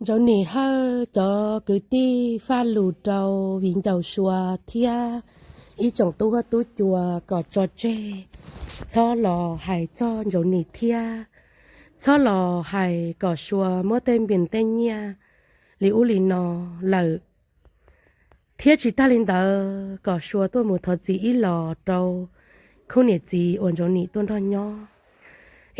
Johnny Hawj cov kwv tij faj lus rau viv ncaus Suav thiab ib tsoom tub huab tub cua kom tso tseg, txhob los hais txog Johnny thiab txhob los hais kom Suav muab tej npias tej nyiaj li ub li no lawm. Thiab tsis tag li ntawd, kom Suav tuaj mus thov txim ib los rau khub niam txiv uas Johnny tuaj nrog nyob.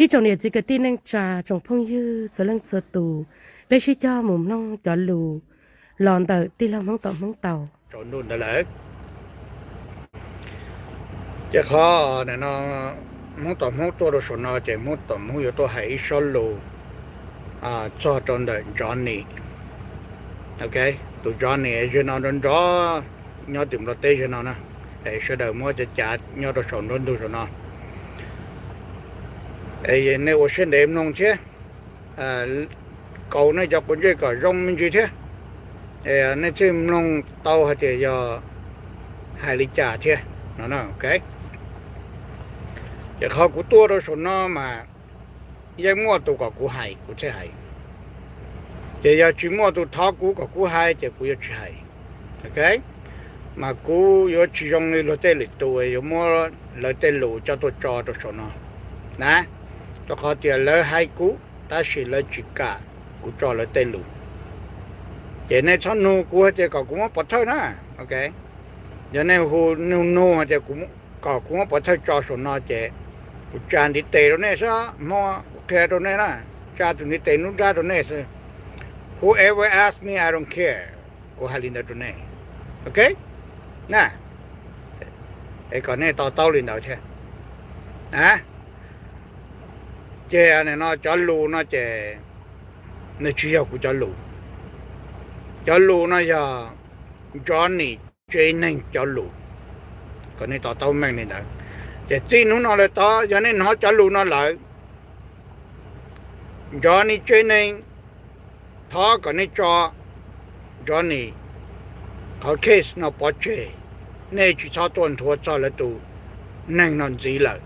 Ib tsoom niam txiv kwv tij neej tsa, tsoom phooj ywg txhua leej txhua tus, peb sib cog mus mloog cov lus los ntawm tij laug Hmoob Tom Hmoob tau. Tsaus ntuj ntawd lawm. Ces qhov no, Hmoob Tom Hmoob tuaj rau saum no ces Hmoob Tom Hmoob yuav tuaj hais ib sob lus txog rau ntawm Johnny. Ok, tus Johnny zaum no nrov nrov nyob tim Nplog teb zaum no na, es sawv daws muab cav cav nyob rau saum nruab ntug saum no. Nej ua siab ntev mloog thiab, kaus nej cov quav ntsej kom zoo me ntsis thiab, nej thiaj mloog tau hais tias yog hais li cas thiab no. Ok, ces qhov kuv tuaj rau saum no mas yeej muaj tus kom kuv hais kuv thiaj hais, ces yog tsis muaj tus thov kuv kom kuv hais ces kuv yuav tsis hais. Ok, mas kuv yuav tsis zoo li luag tej lwm tus yuav muab lawv tej lus coj tuaj tso rau saum no na, rau qhov tias lawv hais kuv tab sis lawv tsis kam kuv tso lawv tej lus. Ces nej txhob nug kuv hais tias kom kuv muab pov thawj na. Ok, yog nej hu nug nug hais tias kom kuv muab pov thawj tso saum no ces kuv tsa ntiv tes rau nej xwb, Hmoob, kuv qhia rau nej na, tsa tus ntiv tes nruab nrab rau nej xwb. Whoever ask me, I don't care. Kuv hais li ntawd rau nej. Ok, na, es kom nej to taub li ntawd thiab. Ces no cov lus no ces nws tsis yog kuv cov lus. Cov lus no yog Johnny tsev neeg cov lus, kom nej to taub meej li ntawd. Ces txij hnub no lawm tod yog nej hnov cov lus no lawm, Johnny tsev neeg, thov kom nej tso Johnny qhov case no pov tseg, nej tsis txhob tuaj nthuav txog lawv tus neeg no ntxiv lawm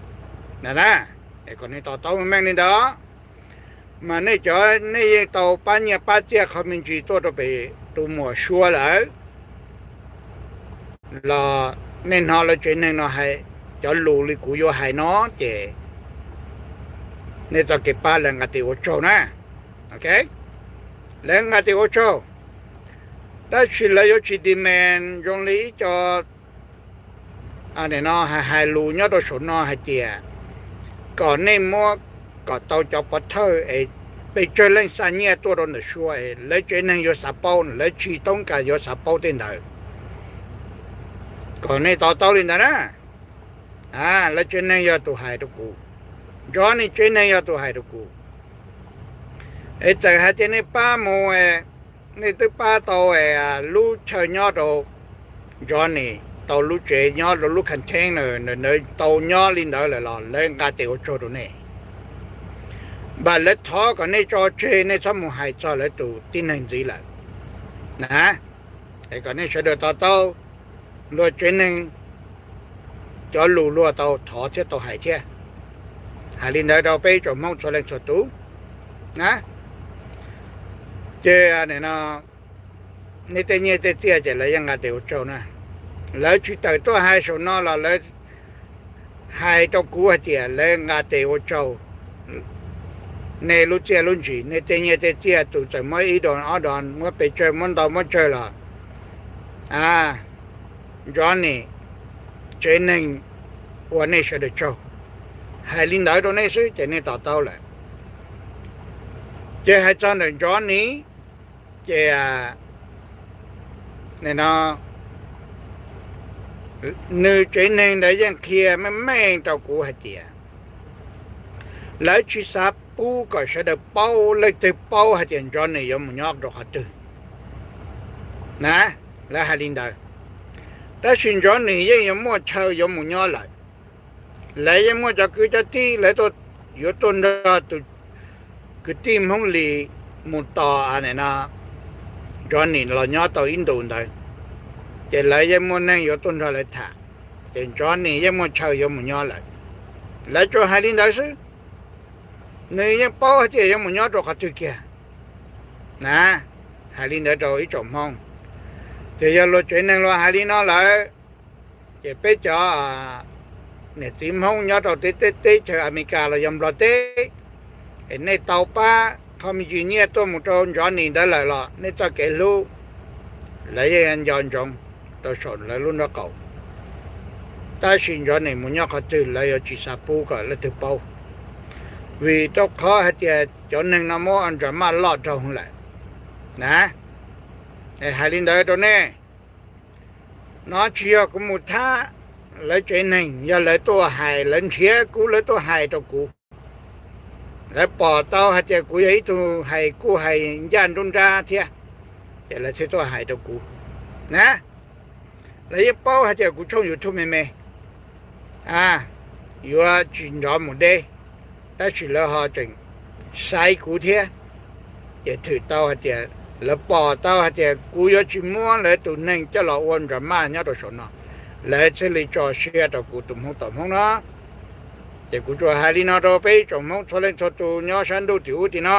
na. Es kom nej to taub meej li ntawd. Mas nej cov nej yeej tau pab nyiaj pab txiaj qhov me ntsis tuaj rau pem tus muam Suav lawm los nej hnov lawv tsev neeg no hais cov lus li kuv yuav hais no ces nej txoj kev pab lawv nqa tes ua tsaug na. Ok, lawv nqa tes ua tsaug, tab sis lawv yuav tsis demand zoo li ib co no hais lus nyob rau saum no hais tias kom nej muab kom tau cov pov thawj es pes tsawg leej xa nyiaj tuaj rau ntawm Suav es lawv tsev neeg yuav xav paub, lawv tsis toob kas yuav xav paub tej ntawd. Kom nej to taub li ntawd na. Lawv tsev neeg yog tus hais rau kuv, Johnny tsev neeg yog tus hais rau kuv. Es txawm hais tias nej pab mus, nej twb pab tau lub chaw nyob rau Johnny, tau lub tsev nyob rau lub container ntawd tau nyob li ntawd lawm los lawv nqa tes ua tsaug rau nej. Npam lawv thov kom nej tso tseg, nej txhob mus hais txog lawv tus tib neeg ntxiv lawm na. Es kom nej sawv daws to taub luag tsev neeg cov lus luag tau thov thiab tau hais thiab. Hais li ntawd rau peb tsoom Hmoob txhua leej txhua tus na. Ces no nej tej nyiaj tej txiaj ces lawv yeej nqa tes ua tsaug na. Lawv tsis tawm tuaj hais saum no los lawv hais rau kuv hais tias lawv nqa tes ua tsaug nej lub txiaj lub ntsig, nej tej nyiaj tej txiaj, tus txawm muab ib doo ob doo, muab pes tsawg, muab ntau muab tsawg los Johnny tsev neeg ua nej sawv daws tsaug. Hais li ntawd rau nej xwb ces nej to taub lawm. Ces hais txog ntawm Johnny, ces no nws tsev neeg ntawd yeej qhia meej meej rau kuv hais tias lawv tsis xav pub kom sawv daws paub, leej twg paub hais tias Johnny yuav mus nyob rau qhov twg na. Lawv hais li ntawd, tab sis Johnny yeej yuav muaj chaw yuav mus nyob lawm. Lawv yeej muaj cov kwv cov tij, lawv yuav tuaj nrog tus kwv tij Hmoob Lis mus tos no Johnny los nyob tau ib ntus ntawd, ces lawv yeej muaj neeg yuav tuaj nrog lawv tham, ces Johnny yeej muaj chaw yuav mus nyob lawm. Lawv tsuas hais li ntawd xwb, nws yeej paub hais tias yuav mus nyob rau qhov twg kiag. Na, hais li ntawd rau ib tsoom Hmoob. Ces yog luag tsev neeg luag hais li no lawm, ces peb cov niam txiv Hmoob nyob rau teb, teb, teb chaws Amelikas los yog Nplog teb, es nej tau pab qhov me ntsis nyiaj tuaj mus rau Johnny ntawd lawm los nej txoj kev hlub lawv yeej nco ntsoov rau saum lawv lub nraub qaum. Tab sis Johnny mus nyob qhov twg lawv yuav tsis xav pub kom leej twg paub, vim rau qhov hais tias cov neeg no muab Nram Maj loj raug lawm na. Es hais li ntawd rau nej, no tsis yog kuv mus thab lawv tsev neeg, yog lawv tuaj hais, lawv nrhiav kuv lawv tuaj hais rau kuv. Lawv pom tau hais tias kuv yog ib tug hais kuj hais ncaj nruab nrab thiab, ces lawv thiaj tuaj hais rau kuv na. Lawv yeej paub hais tias kuv tshooj YouTube me me, a, yuav tsis nrov mus deb, tab sis lawv ho tseem xaiv kuv thiab. Ces thwm tau hais tias lawv pom tau hais tias kuv yuav tsis muab lawv tus neeg coj los ua Nram Maj nyob rau saum no, lawv thiaj li tso siab rau kuv tus Hmoob tom Hmoob no. Ces kuv tsuas hais li no rau peb ib tsoom Hmoob txhua leej txhua tus nyob sab ntuj tim ub tim no.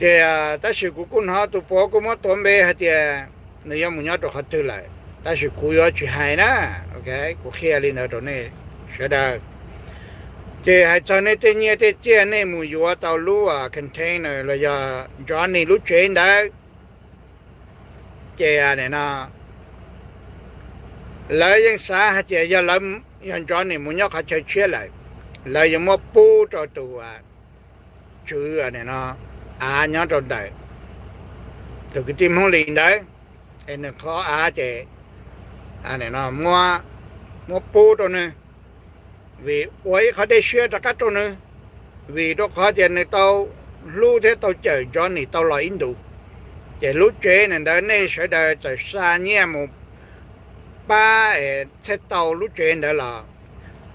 Ces tab sis kuv kuj hnov tus puav kuj muab tuav npe hais tias nws yuav mus nyob rau qhov twg lawm, tab sis kuv yuav tsis hais na. Kuv qhia li ntawd rau nej sawv daws. Ces hais txog nej tej nyiaj tej txiaj nej mus yuav tau lub container los yog Johnny lub tsev ntawd, ces no lawv yeej xav hais tias yog lawv, yog Johnny mus nyob qhov chaw tshiab lawm, lawv yuav muab pub rau tus tswv av nyob rau ntawm tus kwv tij Hmoob Lis ntawd, es nws qhov av ces muab pub rau nws, vim ua ib qhov dej siab rov qab rau nws, vim rau qhov tias nws tau hlub thiab tau cawm Johnny tau los ib ntus. Ces lub tsev ntawd nej sawv daws txawm xa nyiaj mus pab es thiaj tau lub tsev ntawd los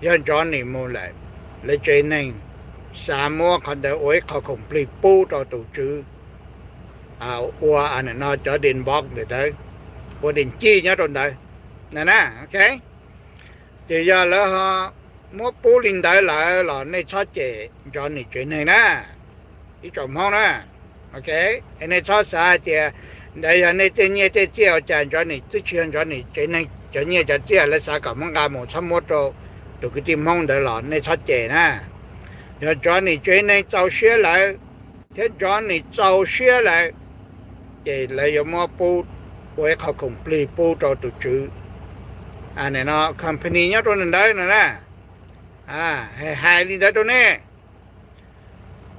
yog Johnny mus lawm, lawv tsev neeg xav muab qhov ntawd ua ib qho khoom plig pub rau tus tswv ua no cov den npov ntawm ntawd, ua den cij nyob rau ntawd na. Ces yog lawv ho muab pub li ntawd lawm los nej txhob cem Johnny tsev neeg na, ib tsoom Hmoob na. Es nej txhob xav hais tias ntawd yog nej tej nyiaj tej txiaj ua cas Johnny twb tsis yog Johnny tsev neeg cov nyiaj cov txiaj, lawv xav kom muab nqa mus txhob muab rau tus kwv tij Hmoob ntawd los nej txhob cem na. Yog Johnny tsev neeg txaus siab lawm thiab Johnny txaus siab lawm, ces lawv yuav muab pub ua ib qho khoom plig pub rau tus tswv no company nyob rau ntawd no na. Hais li ntawd rau nej,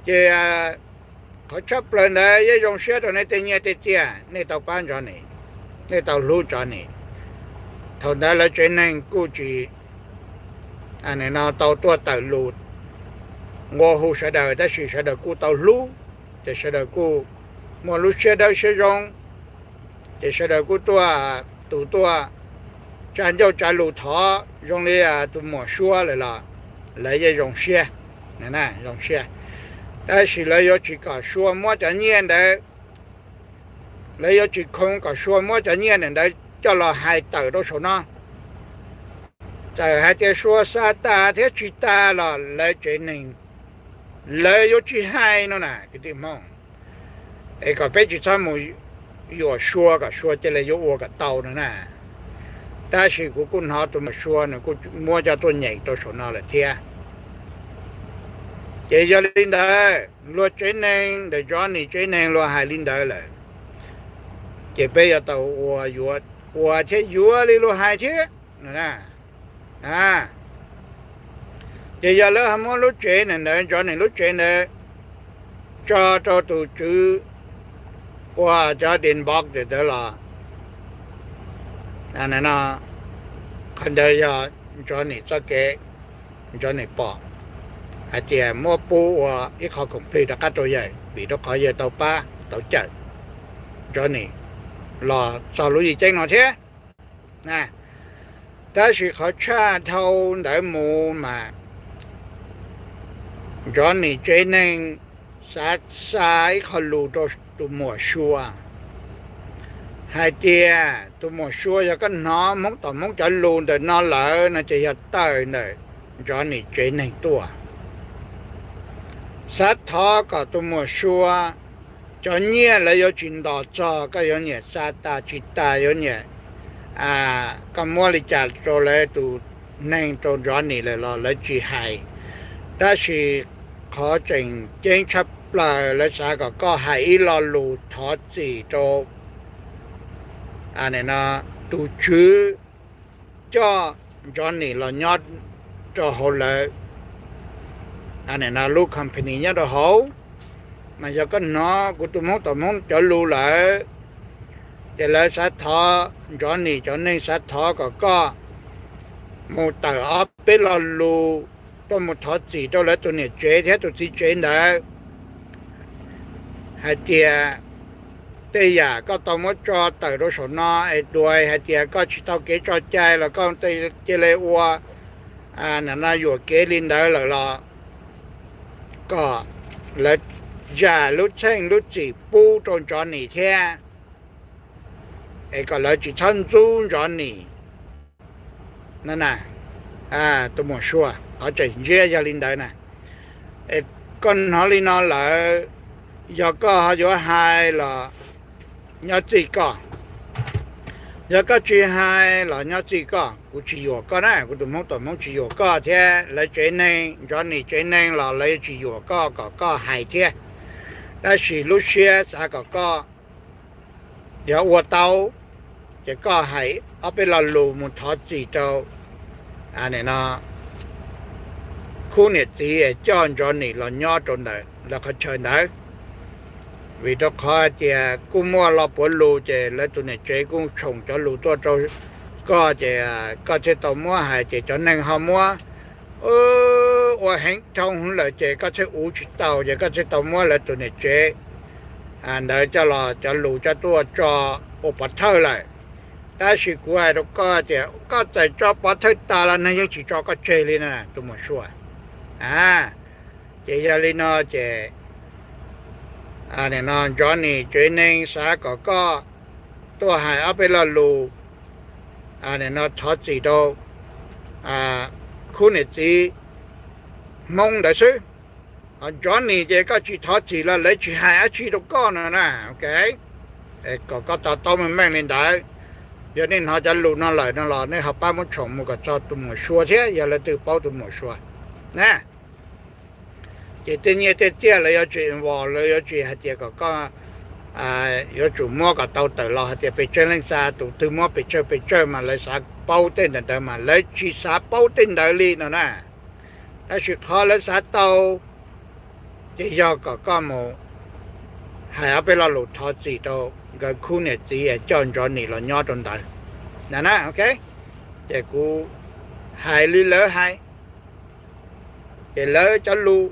ces qhov tshaj plaws ntawd yeej zoo siab rau nej tej nyiaj tej txiaj nej tau pab Johnny, nej tau hlub Johnny. Thaum ntawd lawv tsev neeg kuj tsis no tau tuaj tawm lus nqua hu sawv daws, tab sis sawv daws kuj tau hlub, ces sawv daws kuj muaj lub siab dawb siab zoo, ces sawv daws kuj tuaj, tus tuaj tsa ncauj tsa lus thov zoo li tus muam Suav lawm los lawv yeej zoo siab, zoo siab. Tab sis lawv yuav tsis kom Suav muab cov nyiaj ntawd, lawv yuav tsis khoov kom Suav muab cov nyiaj ntawm ntawd coj los hais tawm rau saum no. Txawm hais tias Suav xa tas thiab tsis tas los lawv tsev neeg lawv yuav tsis hais no na kwv tij Hmoob. Es kom peb tsis txhob mus yuam Suav kom Suav cia li yuav ua kom tau no na. Tab sis kuv kuj hnov tus muam Suav nws kuj muab coj tuaj nyeem rau saum no lawm thiab. Ces yog li ntawd luag tsev neeg ntawm Johnny tsev neeg luag hais li ntawd lawm, ces peb yuav tau ua, yuav ua thiab yuav li luag hais thiab. Ces yog lawv ho muab lub tsev ntawd, Johnny lub tsev ntawd tso rau tus tswv ua cov den npov ntawd los qhov ntawd yog Johnny txoj kev, Johnny pom hais tias muab pub ua ib qho khoom plig rov qab rau yawg, vim rau qhov yawg tau pab tau cawm Johnny los txog lub yim ceeb no thiab. Tab sis qhov tshaj dhau ntawd mus mas Johnny tsev neeg xav xa ib qho lus rau tus muam Suav hais tias tus muam Suav yog koj hnov Hmoob tom Hmoob cov lus ntawm no lawm no ces yog tawm ntawm Johnny tsev neeg tuaj. xav thov kom tus muam Sua cov nyiaj lawv yuav tsis ntos txog, koj yuav niam xa tas tsis tas yuav niam, koj muab li cas rau lawv tus neeg rau Johnny lawm los lawv tsis hais. Tab sis qhov tseem ceeb tshaj plaws lawv xav kom koj hais ib lo lus thov txim rau, tus tswv coj Johnny los nyob rau hauv lawv lub company nyob rau hauv. Mas yog koj hnov kuv tus Hmoob tom Hmoob cov lus lawm, ces lawv xav thov, Johnny cov neeg xav thov kom koj mus tawm ob peb lo lus tuaj mus thov txim rau lawv tus niam tsev thiab tus txiv tsev ntawd hais tias tej yam koj tau muab tso tawm rau saum no es dua hais tias koj tsis tau kev tso cai los koj cia li ua no yuam kev li ntawd lawm los kom lawv zam lub txheej lub txim pub rau Johnny thiab, es kom lawv tsis txhob ntxub Johnny no na. Tus muam Sua, qhov tseem ntsiab yog li ntawd na. Es koj hnov li no lawm, yog koj ho yuav hais los nyob txij koj, yog koj tsis hais los nyob txij koj. Kuv tsis yuam koj na, kuv tus Hmoob tom Hmoob tsis yuam koj thiab lawv tsev neeg, Johnny tsev neeg los lawv tsis yuam koj kom koj hais thiab. Tab sis lub siab xav kom koj yog ua tau, ces koj hais ob peb lo lus mus thov txim rau no khub niam txiv coj Johnny los nyob rau ntawm lawv qhov chaw ntawd. Vim rau qhov hais tias kuj muaj lo puav lus ces lawv tus niam tsev kuj tshoom cov lus tuaj rau koj ces koj thiaj tau muab hais ces cov neeg ho muab ua heev dhau lawm ces koj thiaj uv tsis tau ces koj thiaj tau muab lawv tus niam tsev ntawd coj los cov lus coj tuaj tso ua pov thawj lawm. Tab sis kuv hais rau koj tias koj txawm tso pov thawj tas los neeg yeej tsis tso koj tseg li na tus muam Sua. Ces yog li no ces Johnny tsev neeg xav kom koj tuaj hais ob peb lo lus no thov txim rau khub niam txiv Hmoob ntawd xwb. Ho Johnny ces koj tsis thov txim los lawv tsis hais dab tsi rau koj no na. Ok, kom koj to taub meej meej li ntawd. Yog nej hnov cov lus no lawm no los nej ho pab muab tshoom mus kom txog tus muam Sua thiab yog leej twg paub tus muam Sua na. Ces tej nyiaj tej txiaj lawv yuav tsis involve, lawv yuav tsis hais tias kom koj yuav tsum muab kom tau tawm los hais tias pes tsawg leej xa, tus twg muab pes tsawg pes tsawg mas lawv xav paub tej ntawd ntawd mas lawv tsis xav paub tej ntawd li no na. Tab sis qhov lawv xav tau ces yog kom koj mus hais ob peb lo lus thov txim rau nkawd khub niam txiv coj Johnny los nyob rau ntawd na. Ok, ces kuv hais li lawv hais, ces lawv cov lus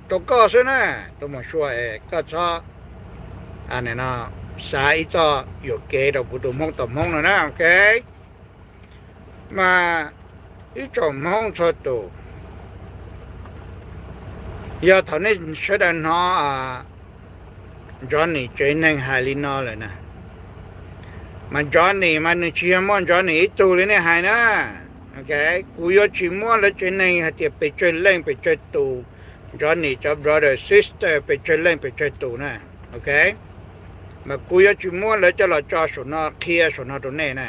rau koj xwb na. Tus muam Sua es koj txhob xav ib txoj yuam kev rau kuv tus Hmoob tom Hmoob no na. Ok, mas ib tsoom Hmoob txhua tus, yog thaum nej sawv daws hnov Johnny tsev neeg hais li no lawm na, mas Johnny mas nws tsis yog muaj Johnny ib tug li nej hais na. Ok, kuv yuav tsis muab lawv tsev neeg hais tias pes tsawg leej pes tsawg tus, Johnny cov brother sister pes tsawg leej pes tsawg tus na. Ok, mas kuv yuav tsis muab lawv coj los tso saum no qhia saum no rau nej na.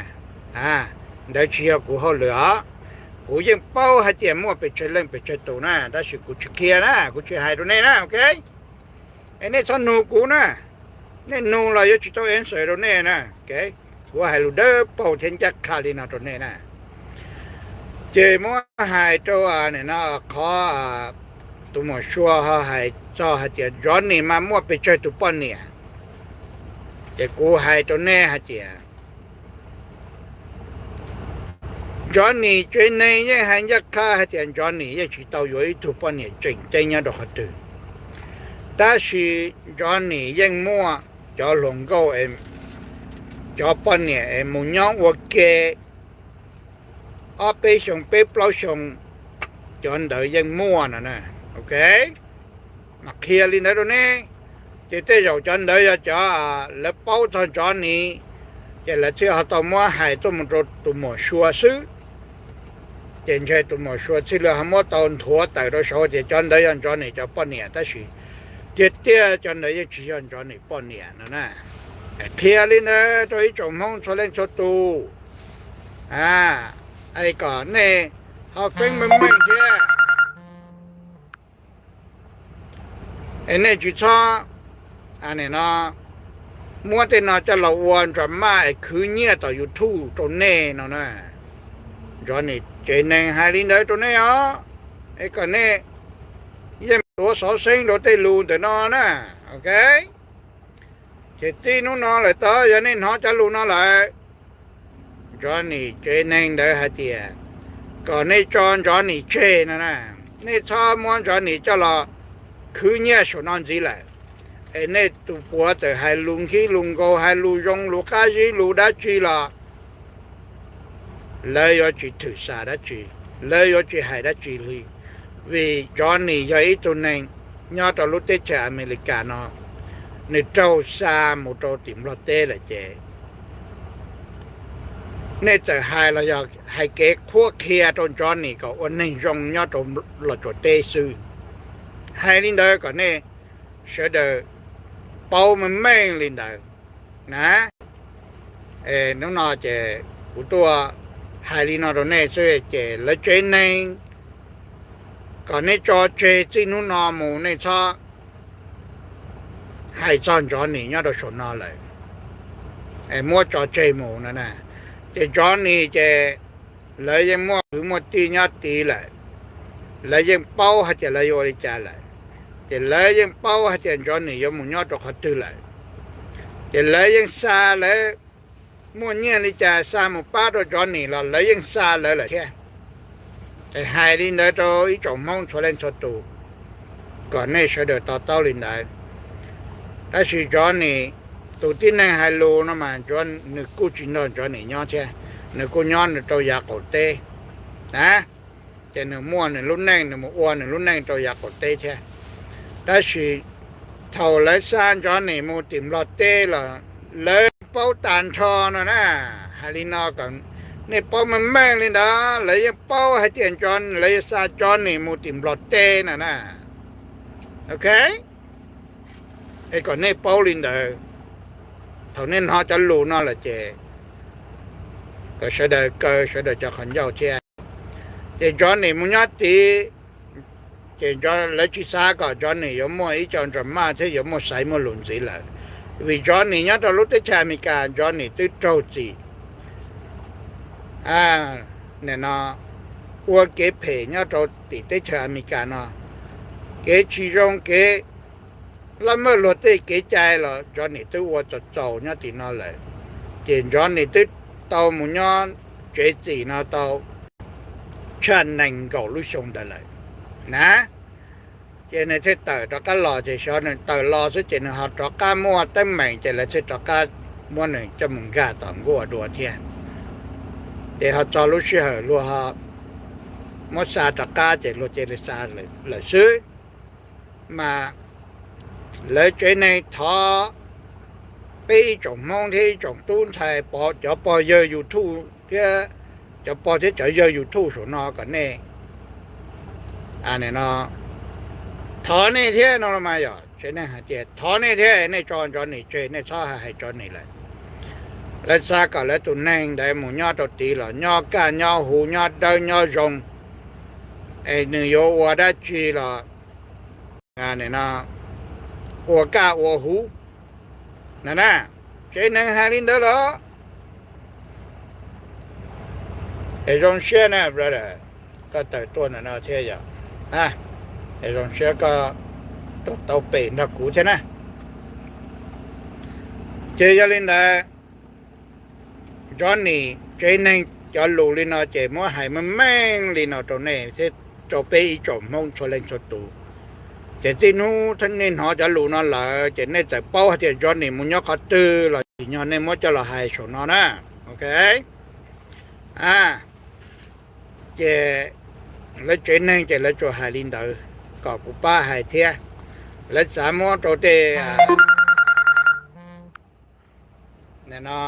Ntawd tsis yog kuv hauj lwm os. Kuv yeej paub hais tias muaj pes tsawg leej pes tsawg tus na, tab sis kuv tsis qhia na, kuv tsis hais rau nej na. Ok, es nej txhob nug kuv na. Nej nug los yuav tsis tau answer rau nej na. Ok, kuv hais lus dawb paug thiab ncaj qha li no rau nej na. Ces muab hais rau no qhov tus muam Sua ho hais txog hais tias Johnny mas muaj pes tsawg tus poj niam, ces kuv hais rau nej hais tias Johnny tsev neeg yeej hais ncaj qha hais tias Johnny yeej tsis tau yuav ib tug poj niam tseem ceeb nyob rau qhov twg. Tab sis Johnny yeej muaj cov hluas nkauj, cov poj niam es mus nyob ua ke ob peb xyoo peb plaub xyoo, cov ntawd yeej muaj no na. Ok, mas qhia li ntawd rau nej. Ces tej zaum cov ntawd yog cov lawv paub txog Johnny, ces lawv thiaj ho tau muab hais tuaj mus rau tus muam Sua xwb. Ces ntshe tus maum suav txij li ho muab tau nthuav tawm rau saud tias cov ntawd yog Johnny cov poj niam, tab sis tiag tiag cov ntawd yeej tsis yog Johnny poj niam no na. Qhia li ntawd rau ib tsoom Hmoob txhua leej txhua tus, es kom nej ho feeb meej meej thiab. Es nej tsis txhob, no, muab tej no coj los ua drama es khwv nyiaj tom YouTube rau nej no na. Johnny tsev neeg hais li ntawd rau nej os, es kom nej yeej tuav xov xeeb rau tej lus ntawm no na. Ok, ces txij hnub no lawm tod yog nej hnov cov lus no lawm, Johnny tsev neeg ntawd hais tias kom nej tso Johnny tseg no na. Nej txhob muab Johnny coj los khwv nyiaj saum no ntxiv lawm. Es nej tus puav txawm hais lus nkhib lus nkaus, hais lus zoo lus qab zib lus dab tsi los lawv yuav tsis thwm xa dab tsi, lawv yuav tsis hais dab tsi li. Vim Johnny yog ib tug neeg nyob rau lub teb chaws Amelikas no, nws raug xa mus rau tim Nplog teb lawm ces nej txawm hais los yog hais kev qhuab qhia rau Johnny kom ua neeg zoo nyob rau Los Tsuas teb xwb. Hais li ntawd kom nej sawv daws paub meej meej li ntawd na. Hnub no ces kuv tuaj hais li no rau nej xwb ces lawv tsev neeg kom nej tso tseg, txij hnub no mus nej txhob hais txog Johnny nyob rau saum no lawm, es muab tso tseg mus no na. Ces Johnny ces lawv yeej muaj kwv muaj tij nyob tid lawm, lawv yeej paub hais tias lawv yuav ua li cas lawm, ces lawv yeej paub hais tias Johnny yuav mus nyob rau qhov twg lawm, ces lawv yeej xa, lawv muaj nyiaj li cas xa mus pab rau Johnny los lawv yeej xa lawv lawm thiab. Es hais li ntawd rau ib tsoom Hmoob txhua leej txhua tus kom nej sawv daws to taub li ntawd. Tab sis Johnny, tus tib neeg hais lus no mas nws kuj tsis nrog Johnny nyob thiab, nws kuj nyob nws rau yav qaum teb na. Ces nws muaj nws lub neej, nws mus ua nws lub neej rau yav qaum teb thiab. Tab sis thaum lawv xa Johnny mus tim Nplog teb los lawv paub tag nrho no na. Hais li no kom nej paub meej meej li ntawd, lawv yeej paub hais tias lawv xa Johnny mus tim Nplog teb no na. Ok, es kom nej paub li ntawd, thaum nej hnov cov lus no lawm ces kom sawv daws kaw sawv daws cov qhov ncauj thiab. Ces Johnny mus nyob tid, ces lawv tsis xav kom Johnny yuav muaj ib co ntsas maj thiab yuav muaj xaiv muaj lus ntxiv lawm. Vim Johnny nyob rau lub teb chaws Amelikas, Johnny twb raug txim, nim no ua kev phem nyob rau tim teb chaws Amelikas no, kev tsis zoo, kev laj maj luag tej kev cai los Johnny twb ua txaus txaus nyob tim no lawm. Ces Johnny twb tau mus nyob tsev txim no tau tshaj nees nkaum lub xyoo ntawd lawm na. Ces nws thiaj tawm rov qab los, ces xyov nws tawm los xwb ces nws ho rov qab muaj teeb meem ces lawv thiaj rov qab muab nws coj mus nkag tom nkuaj dua thiab. Ces ho txog lub sij hawm luag ho muab xa rov qab ces luag cia li xa lawm xwb. Mas lawv tsev neeg thov peb ib tsoom Hmoob thiab ib tsoom tub ntxhais, cov pog yawg YouTube thiab, cov pog thiab cov yawg YouTube saum no kom nej, no, thov nej thiab no los mas yog tsev neeg hais tias thov nej thiab, nej tso Johnny tseg, nej txhob hais Johnny lawm. Lawv xav kom lawv tus neeg ntawd mus nyob rau tid los nyob kaj nyob huv, nyob dawb nyob zoo, es nws yuav ua dab tsi los ua kaj ua huv na. Tsev neeg hais li ntawd los, es zoo siab na brother, koj tawm tuaj ntawm no thiab yog, es zoo siab koj tuaj tau pem nrog kuv thiab na. Ces yog li ntawd, Johnny tsev neeg cov lus li no ces muab hais meej meej li no rau nej thiab rau peb ib tsoom Hmoob txhua leej txhua tus. Ces txij hnub nej hnov cov lus no lawm ces nej txawm paub hais tias Johnny mus nyob qhov twg los tsim nyog nej muab coj los hais saum no na. Ok, ces lawv tsev neeg ces lawv tsuas hais li ntawd kom kuv pab hais thiab. Lawv xav muab rau tej, no,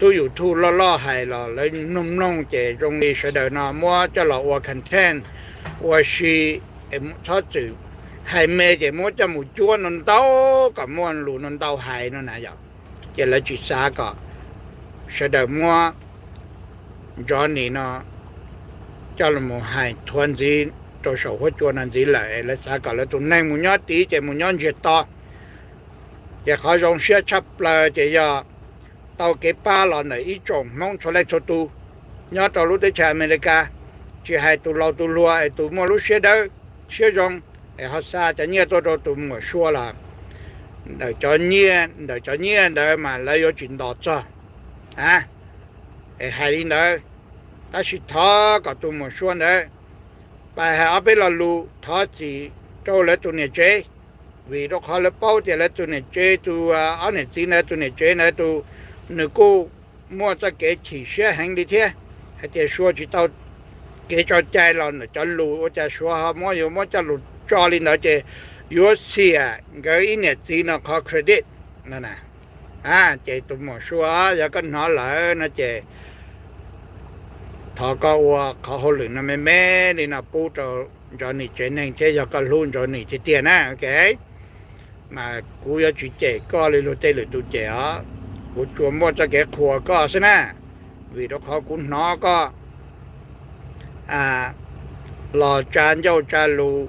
tub YouTube loj loj hais los lawv mloog mloog ces zoo li sawv daws no muab coj los ua content, ua si, txhob txwm hais me ces muab coj mus cuab ntau ntau kom muaj lus ntau ntau hais no na yom. Ces lawv tsis xav kom sawv daws muab Johnny no coj los mus hais thuav ntxiv rau saum huab cua no ntxiv lawm, lawv xav kom lawv tus neeg mus nyob tid ces mus nyob ntsiag to. Ces qhov zoo siab tshaj plaws ces yog tau kev pab los ntawm ib tsoom Hmoob txhua leej txhua tus nyob rau lub teb chaws Amelikas, tsis hais tus laus tus hluas es tus muaj lub siab dawb siab zoo es ho xa cov nyiaj tuaj rau tus muam Sua los ntawm cov nyiaj, ntawm cov nyiaj ntawd mas lawv yuav tsis ntos txog. A, es hais li ntawd, tab sis thov kom tus muam Sua ntawd pais hais ob peb lo lus thov txim rau lawv tus niam tsev, vim rau qhov lawv paub tias lawv tus niam tsev, tus ob niam txiv ntawd tus niam tsev ntawd tus, nws kuj muaj txoj kev chim siab heev li thiab, hais tias Sua tsis tau kev tso cai los ntawm cov lus ua cas Sua ho muab yuav muab coj lus tso li ntawd ces yuav xiam nkawd ib niam txiv no qhov credit no na. Ces tus muam Sua, yog koj hnov lawm no ces thov koj ua qhov hauj lwm no me me li no pub rau Johnny tsev neeg thiab yog koj hlub Johnny tiag tiag na, ok, mas kuv yuav tsis cem koj li luag tej lwm tus cem os. Kuv tsuas muaj txoj kev qhuas koj xwb na, vim rau qhov kuv hnov koj los tsa ncauj tsa lus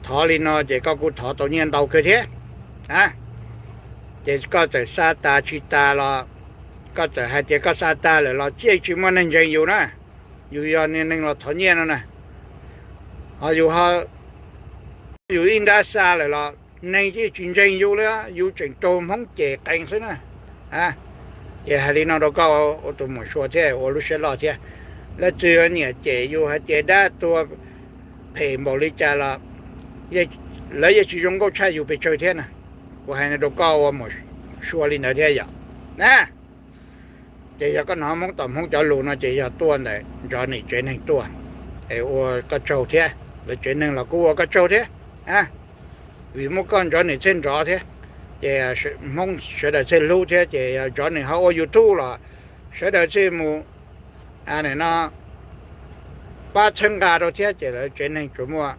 thov li no ces koj kuj thov tau nyiaj ntau kawg thiab. Ces koj txawm xa tas tsis tas los, koj txawm hais tias koj xa tas lawm los yeej tsis muaj neeg ntseeg yus na. Yus yog niag neeg los thov nyiaj no na, ho yus, yus ib nrab xa lawm los neeg yeej tsis ntseeg yus li, yus tseem raug Hmoob cem qees xwb na. Ces hais li no rau koj ua tus muam Sua thiab ua lub siab loj thiab, leej twg yuav nyiam cem yus hais tias dab tuag phem npaum li cas los lawv yeej tsis zoo nkauj tshaj yus pes tsawg thiab na. Kuv hais rau koj ua muam Sua li ntawd thiab yom na. Ces yog koj hnov Hmoob tom Hmoob cov lus no ces yog tuaj ntawm Johnny tsev neeg tuaj, es ua koj tsaug thiab, lawv tsev neeg los kuj ua koj tsaug thiab, vim muaj koj Johnny thiaj nrov thiab, ces Hmoob sawv daws thiaj hlub thiab. Ces yog Johnny ho ua YouTube los sawv daws thiaj mus no pab txhawb nqa rau thiab, ces lawv tsev neeg tsuas muaj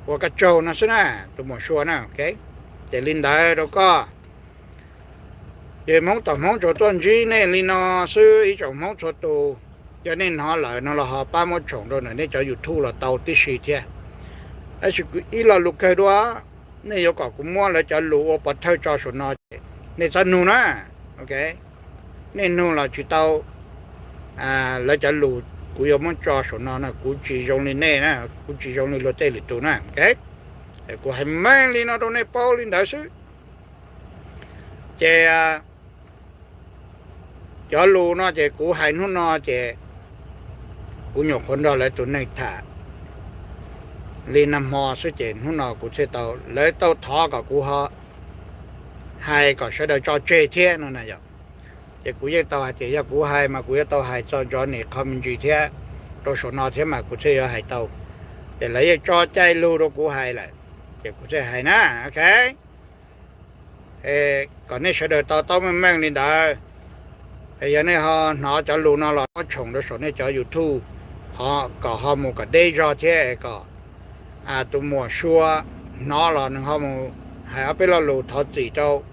ua koj tsaug no xwb na, tus muam Sua na. Ces li ntawd rau koj, ces Hmoob tom Hmoob tsuas tuaj ntsib nej li no xwb ib tsoom Hmoob txhua tus. Yog nej hnov lawm no los ho pab muab tshoom rau ntawm nej cov YouTube los tau tib si thiab. Tab sis ib lo lus kawg dua, nej yuav kom kuv muab lawv cov lus ua pov thawj tso saum no ces nej txhob nug na. Ok, nej nug los tsis tau lawv cov lus kuv yuav muab tso saum no na, kuv tsis zoo li nej na, kuv tsis zoo li luag tej lwm tus na. Kuv hais meej li no rau nej paub li ntawd xwb. Ces cov lus no ces kuv hais hnub no ces kuv nyuam qhuav nrog lawv tus neeg tham li nag hmo xwb ces hnub no kuv thiaj tau, lawv tau thov kom kuv ho hais kom sawv daws tso tseg thiab no na yom. Ces kuv yeej tau hais tias yog kuv hais mas kuv yuav tau hais txog Johnny qhov me ntsis thiab rau saum no thiab mas kuv thiaj yuav hais tau. Ces lawv yeej tso cai lus rau kuv hais lawm, ces kuv thiaj hais na, ok. Kom nej sawv daws to taub meej meej li ntawd. Yog nej ho hnov cov lus no los muab tshoom rau saum nej cov YouTube, ho kom ho mus kom deb zog thiab kom tus muam Sua hnov los nws ho mus hais ob peb lo lus thov txim rau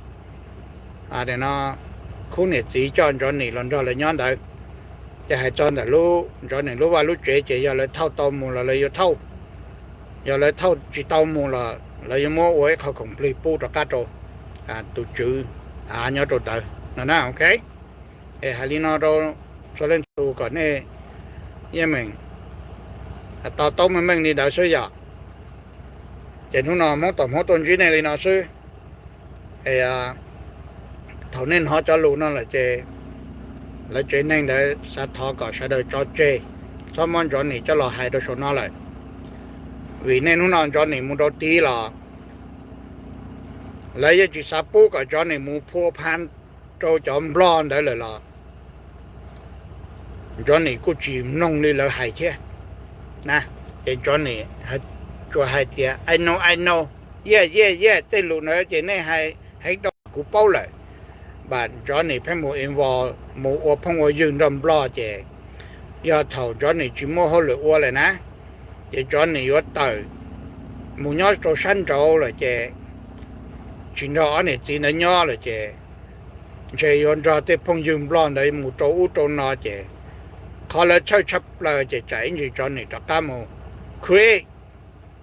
no khub niam txiv coj Johnny los nrog lawv nyob ntawd. Ces hais txog ntawm lub Johnny lub vaj lub tsev ces yog lawv thauj tau mus los lawv yuav thauj, yog lawv thauj tsis tau mus los lawv yuav muab ua ib qho khoom plig pub rov qab rau tus tswv nyob rau ntawd no na, ok. Es hais li no rau txhua leej txhua tus kom nej yeej meem to taub meej meej li ntawd xwb yom. Ces hnub no Hmoob tom Hmoob tuaj ntsib nej li no xwb. Es thaum nej hnov cov lus no lawm ces lawv tsev neeg ntawd xav thov kom sawv daws tso tseg, txhob muab Johnny coj los hais rau saum no lawm. Vim nej hnub no Johnny mus rau tid los lawv yeej tsis xav pub kom Johnny mus phua pha rau cov Nplog ntawd lawm los Johnny kuj tsis mloog li lawv hais thiab. Ces Johnny tsuas hais tias I know, I know, yeah, yeah, yeah, tej lus ntawd ces nej hais heev rau kuv paub lawm. But Johnny pheej mus involve, mus ua phooj ua ywg nrog Nplog ces yog thaum Johnny tsis muaj hauj lwm ua lawm na, ces Johnny yuav tawm mus nyob rau sab nraud lawm ces tsis nrog ob niam txiv ntawd nyob lawm ces ntshe yuav nrog tej phooj ywg Nplog ntawd mus rau ub rau no ces qhov lawv txhawj tshaj plaws ces tsam ib ntsis Johnny rov qab mus create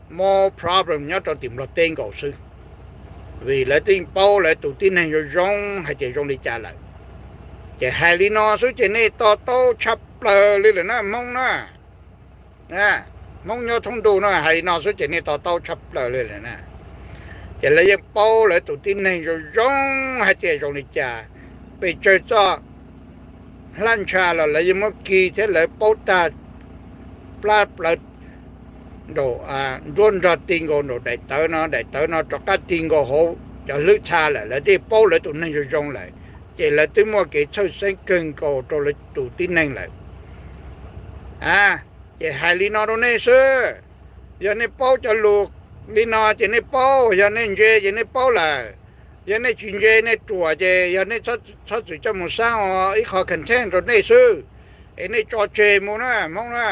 more problem nyob rau tim Nplog teb nkaus xwb, vim lawv twb paub lawv tus tib neeg zoo zoo hais tias zoo li cas lawm. Ces hais li no xwb ces nej to taub tshaj plaws li lawm na Hmoob na. Hmoob nyob thoob ntuj no hais li no xwb ces nej to taub tshaj plaws li lawm na. Ces lawv yeej paub lawv tus tib neeg zoo zoo hais tias zoo li cas, pes tsawg txoj hlab ntsha los lawv yeej muab kis thiab lawv paub tag plab plawv nraum nruab nrog ti nkaus nraum daim tawv no, daim tawv no rov qab ti nkaus hauv cov hlwb txha lawm, lawv thiaj paub lawv tus neeg zoo zoo lawm. Ces lawv twb muaj kev txhawj xeeb kawg nkaus rau lawv tus tib neeg lawm. A, ces hais li no rau nej xwb, yog nej paub cov lus li no ces nej paub, yog nej ntse ces nej paub lawm. Yog nej tsis ntse nej ruam ces yog nej txhob txwm coj mus xab ua ib qho content rau nej xwb, es nej tso tseg mus na Hmoob na.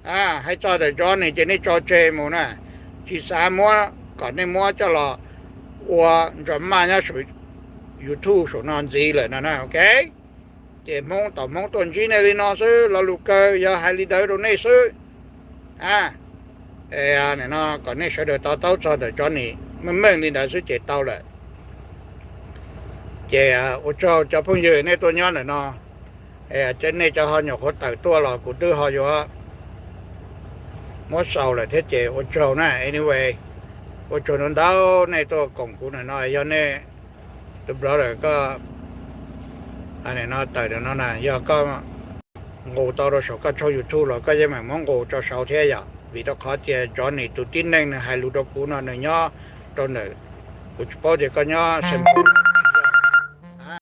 Hais txog ntawm Johnny ces nej tso tseg mus na, tsis xav muab kom nej muab coj los ua drama nyob saum YouTube saum no ntxiv lawm no na, ok. Ces Hmoob tom Hmoob tuaj ntsib nej li no xwb, lo lus kawg yog hais li ntawd rau nej xwb. A, no kom nej sawv daws to taub txog ntawm Johnny, meej meej li ntawd xwb ces tau lawm. Ces ua tsaug cov phooj ywg nej tuaj nyob ntawm no, nej cov ho nyuam qhuav tawm tuaj los kuv twb ho yuav muab xaus lawm thiab ces ua tsaug na. Anyway, ua tsaug ntau ntau nej tuaj koom kuv ntawm no, yog nej tus brother koj no tawm ntawm no na, yog koj nqus tau rau saum koj tshooj YouTube los koj yeej meem muab nqus tso saud thiab yom, vim rau qhov tias Johnny tus tib neeg nws hais lus rau kuv no nws nyob rau ntawm, kuv tsis paub tias koj nyob San